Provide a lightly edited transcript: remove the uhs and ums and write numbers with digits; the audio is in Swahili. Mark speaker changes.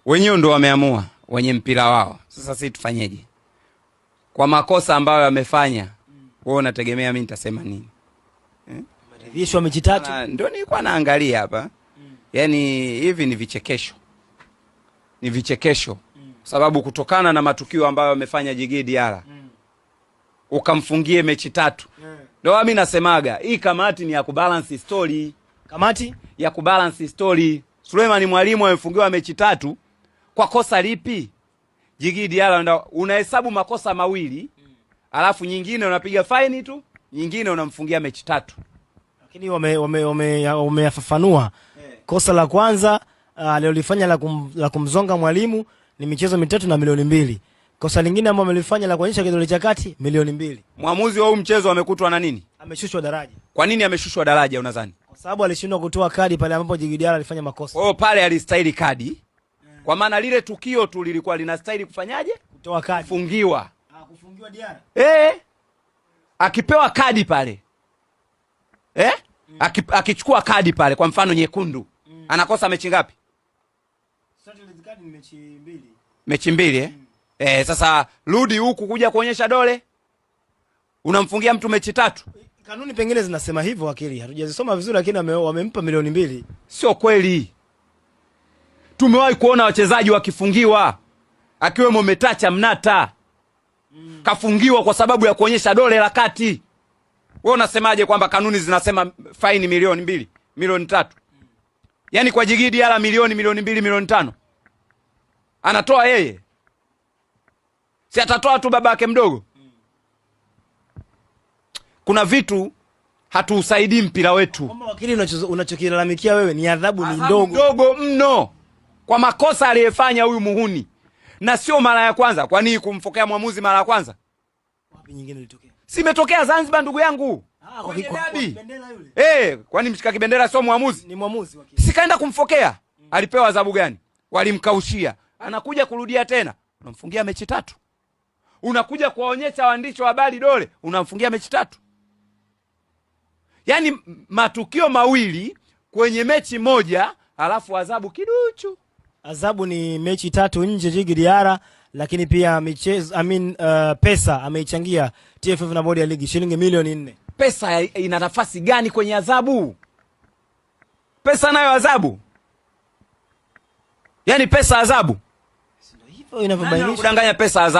Speaker 1: Wenyewe ndo wameamua wenye mpira wao. Sasa sisi tufanyeje? Kwa makosa ambayo wamefanya, wewe unategemea mimi nitasema nini?
Speaker 2: Maridhisho mechi tatu.
Speaker 1: Ndio nilikuwa naangalia hapa. Yaani hivi ni vichekesho. Ni vichekesho. Sababu kutokana na matukio ambayo wamefanya Djigui Diarra, ukamfungie mechi tatu. Ndio mimi nasemaga hii kamati ni ya kubalance story.
Speaker 2: Kamati
Speaker 1: ya kubalance story. Suleiman Mwalimu amefungiwa mechi tatu kwa kosa lipi? Djigui Diarra unahesabu makosa mawili, alafu nyingine unapiga faini tu, nyingine unamfungia mechi tatu.
Speaker 2: Lakini wameyafafanua kosa la kwanza alilofanya la kumzonga Mwalimu ni michezo mitatu na 2 milioni. Kosa lingine ambalo amelifanya la kuonyesha kidole cha kati 2 milioni.
Speaker 1: Mwamuzi wa huu mchezo amekutwa na nini?
Speaker 2: Ameshushwa daraja.
Speaker 1: Kwa nini ameshushwa daraja unadhani?
Speaker 2: Kwa sababu alishindwa kutoa kadi pale ambapo Djigui Diarra alifanya makosa.
Speaker 1: Kwa hiyo pale alistahili kadi. Kwa maana lile tukio tu lilikuwa linastahili kufanyaje?
Speaker 2: Kutoa kadi.
Speaker 1: Kufungiwa.
Speaker 2: Kufungiwa Diarra.
Speaker 1: Akipewa kadi pale. Akichukua kadi pale kwa mfano nyekundu. Anakosa mechi ngapi?
Speaker 2: Kadi ni mechi mbili.
Speaker 1: Mechi mbili eh? Sasa rudi huku kuja kuonyesha dole. Unamfungia mtu mechi tatu.
Speaker 2: Kanuni pengine zinasema hivyo wakili. Hatujazisoma vizuri lakini wamempa 2 milioni.
Speaker 1: Sio kweli. Tumewahi kuona wachezaji wakifungiwa akiwemo Metacha Mnata. Kafungiwa kwa sababu ya kuonyesha dole la kati. Wewe unasemaje kwamba kanuni zinasema faini 2 milioni, 3 milioni? Yaani kwa Djigui Diarra milioni, 2 milioni, 5 milioni. Anatoa yeye. Si atatoa tu babake mdogo. Kuna vitu hatuusaidii mpira wetu.
Speaker 2: Kwamba wakili unachokilalamikia wewe ni adhabu ni ndogo.
Speaker 1: Ndogo mno. Kwa makosa aliyefanya huyu muhuni. Na sio mara ya kwanza. Kwa nini kumfokea mwamuzi mara ya kwanza?
Speaker 2: Wapi nyingine ilitokea?
Speaker 1: Si imetokea Zanzibar ndugu yangu.
Speaker 2: Kwa kibendera
Speaker 1: yule. Kwani mshika kibendera sio mwamuzi?
Speaker 2: Ni mwamuzi wakili.
Speaker 1: Sikaenda kumfokea. Alipewa adhabu gani? Walimkaushia. Anakuja kurudia tena. Unamfungia mechi tatu. Unakuja kuwaonyesha waandishi wa habari dole, unamfungia mechi tatu. Yaani matukio mawili kwenye mechi moja, alafu adhabu kiduchu.
Speaker 2: Adhabu ni mechi tatu nje Djigui Diarra, lakini pia michezo pesa ameichangia TFF na bodi ya ligi shilingi 4 milioni.
Speaker 1: Pesa ina nafasi gani kwenye adhabu? Pesa nayo adhabu? Yaani pesa adhabu?
Speaker 2: Hivyo inavyobainisha.
Speaker 1: Kudanganya pesa adhabu.